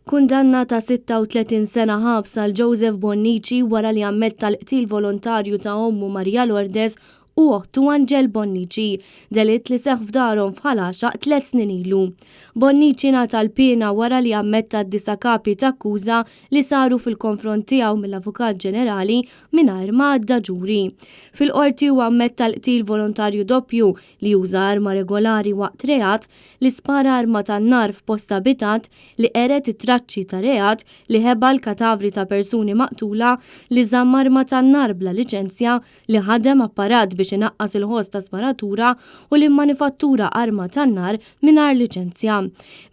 Kundanna ta' 36 sena ħabs għal Joseph Bonnici wara li ammetta l-qtil volontarju ta' ommu Maria Lourdes u oħtu Angel Bonnici, delitt li seħħ f'darhom f'Ħal Għaxaq tliet snin ilu. Bonnici ngħata l-piena wara li ammetta d-disa' kapi t'akkuża li saru fil-konfront tiegħu mill-Avukat Ġenerali mingħajr ma għadda ġuri. Fil-Qorti huwa ammetta l-qtil volontarju doppju li uża arma regolari waqt reat, li spara arma tan-nar f'post abitat, li qered it-traċċi ta' reat, li ħeba l-katavri ta' persuni maqtula, li żamm arma tan-nar bla liċenzja, li ħadem apparat biex inaqqas il-ħoss ta' sparatura u li mmanifattura arma tan-nar mingħajr liċenzja.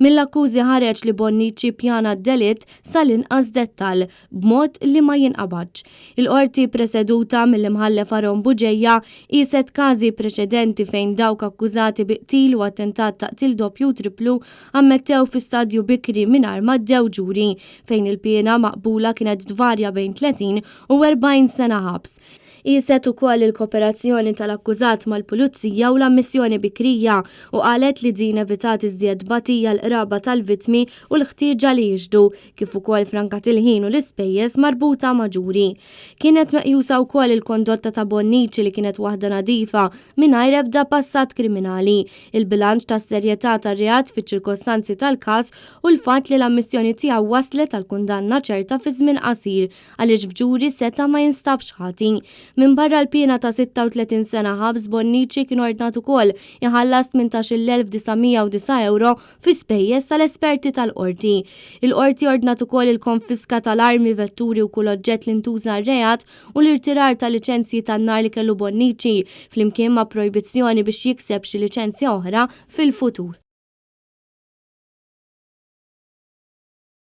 Mill-akkużi ħareġ li Bonnici ppjana d-delitt sal-inqas dettall, b'mod li ma jinqabadx. Il-Qorti preseduta mill-Imħallef Aaron Bugeja qieset każi preċedenti fejn dawk akkużati bi qtil u attentat ta' qtil doppju u tripplu ammettew fi stadju bikri mingħajr m'għaddew ġuri, fejn il-piena maqbula kienet tvarja bejn 30 u 40 sena ħabs. Qieset ukoll il-kooperazzjoni tal-akkużat mal-Pulizija u l-ammissjoni bikrija u qalet li din evitat iżjed tbatija l-qraba tal-vittmi u l-ħtieġa li jixhdu, kif ukoll frankat il-ħin u l-ispejjeż marbuta ma' ġuri. Kienet meqjusa wkoll il-kondotta ta' Bonnici li kienet waħda nadifa mingħajr ebda passat kriminali, il-bilanċ tas-serjetà tar-reat fiċ-ċirkostanzi tal-każ u l-fatt li l-ammissjoni tiegħu wasslet għal kundanna ċerta fi żmien qasir għaliex f'ġuri seta' ma jinstabx ħati. Minbarra l-piena ta' 36 sena ħabs, Bonnici kien ordnat ukoll iħallas 18,909 ewro fi spejjeż tal-esperti tal-Qorti. Il-Qorti ordnat ukoll il-konfiska tal-armi, vetturi u kull oġġett li ntuża għar-reat u l-irtirar ta' liċenzji tan-nar li kellu Bonnici, flimkien ma' projbizzjoni biex jikseb xi liċenzja oħra fil-futur.